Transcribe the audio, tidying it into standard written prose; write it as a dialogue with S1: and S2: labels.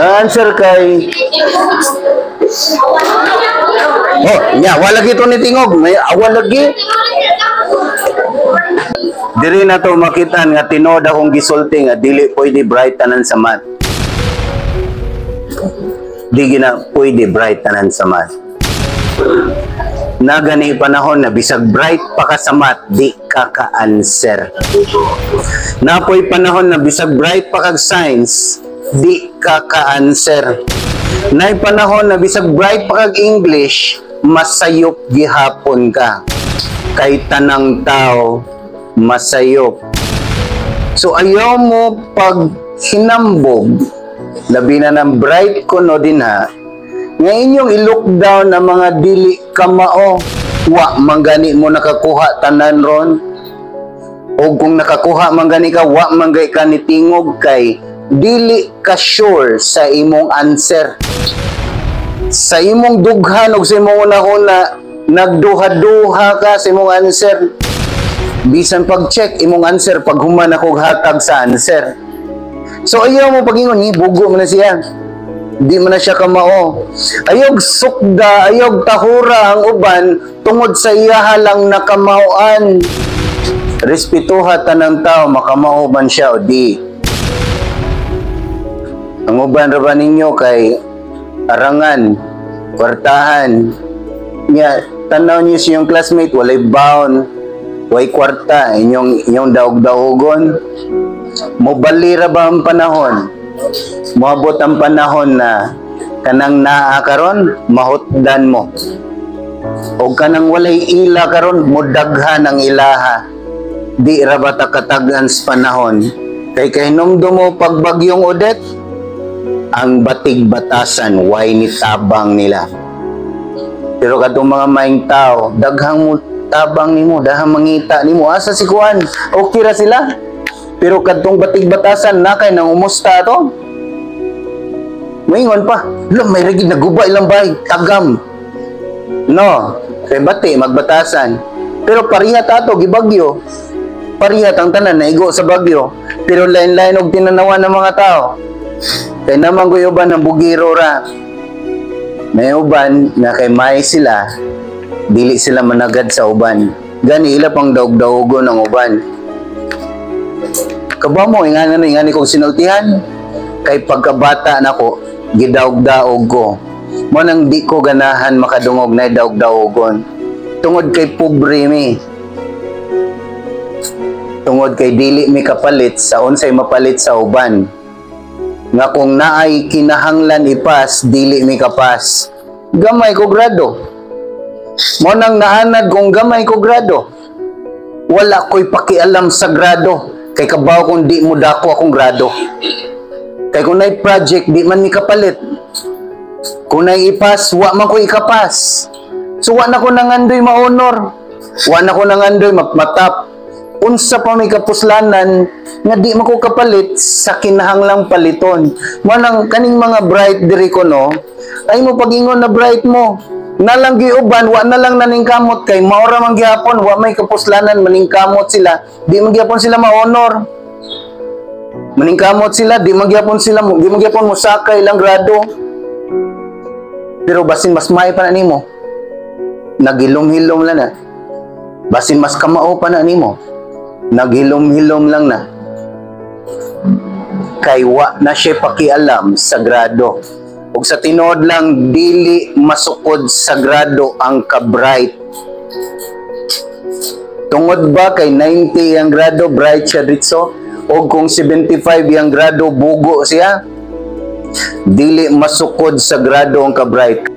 S1: Ang answer kay, oh, nya wala lagi to ni tingog, may awal lagi. Diri na to makita nga tinuod akong gisulti nga dili pwede bright tanan sa math. Di gina pwede bright tanan sa math. Na gani panahon na bisag bright pa ka sa math, di ka ka-answer. Napoy panahon na bisag bright pa kag science, di ka ka-answer. Nay panahon na bisag bright pa kag English, masayop gihapon ka. Kay tanang tao masayop. So ayaw mo pag hinambog, labi na ng bright ko no din ha, nga inyong i-look down ang mga dili kamao, wa man gani mo nakakuha tanan ron. O kung nakakuha man gani ka, wa man gani ka nitingog kay dili ka sure sa imong answer. Sa imong dughan og sa imong una-una, nagduha-duha ka sa imong answer. Bisan pag-check imong answer pag human ako hatag sa answer. So ayaw mo pagingon ni bugo man na siya. Di man na siya kamao. Ayog sukda, ayog tahura ang uban tungod sa iyaha lang nakamaoan. Respetuha tanang tao, makamao man siya o di. Ang uban ra ba ninyo kay arangan, kwartahan. Nya tanaw niyo sa iyong classmate walay baon, way kwarta, inyong daog-daogon. Mobali ra ba ang panahon? Moabot ang panahon na kanang naa karon mahutdan mo. O kanang walay ila karon, modaghan ang ilaha. Di ra ba ta katag-an sa panahon? Kay kahinumdum mo pag bagyong Odette, ang batig batasan way ni tabang nila. Pero katong mga maing tao, daghang mo tabang nimo, daghang mangita nimo, asa si kuan? Okay ra sila. Pero kadtong batig batasan na kay nang umusta to. Moingon pa, "Lo, may regi naguba ilang bahay, tagam." No, kay bati magbatasan. Pero pareha tato gibagyo. Pareha tang tanan naigo sa bagyo. Pero lain-lain og tinanawan ng mga tao. Kay naman ko uban ng bugiro ra. May uban nga kay may sila, dili sila managad sa uban. Gani ila pang daog-daogon ang uban. Kaba mo, ingani ingani kong sinultihan. Kay pagkabata nako, gidaog-daog ko. Mo nang di ko ganahan makadungog na daog-daogon. Tungod kay pobre mi. Tungod kay dili mi kapalit sa unsay mapalit sa uban. Nga kung naay kinahanglan ipas, dili mi kapas. Gamay ko grado. Mo nang naanad kung gamay ko grado. Wala ko'y pakialam sa grado. Kay kabaw kung di mo dako akong grado. Kay kung naay project, di man mi kapalit. Kung naay ipas, wa man ko ikapas. So wa na ko nangandoy ma-honor. Wa na ko nangandoy matap. Unsa pa may kapuslanan nga di man ko kapalit sa kinahanglang paliton. Mo nang kaning mga bright diri ko no, ay mo pagingon na bright mo. Nalang giuban, wa na lang naningkamot kay maora man gihapon, wa may kapuslanan, maningkamot sila, di man gihapon sila ma-honor. Maningkamot sila, di man gihapon mosaka ilang grado. Pero basin mas may pa na nimo. Naghilom-hilom lang na. Basin mas kamao pa na nimo. Naghilom-hilom lang na. Kay wa na siya pakialam sa grado. Ug sa tinuod lang, dili masukod sa grado ang ka-bright. Tungod ba kay 90 ang grado, bright siya ditso? O kung 75 ang grado, bugo siya? Dili masukod sa grado ang ka-bright.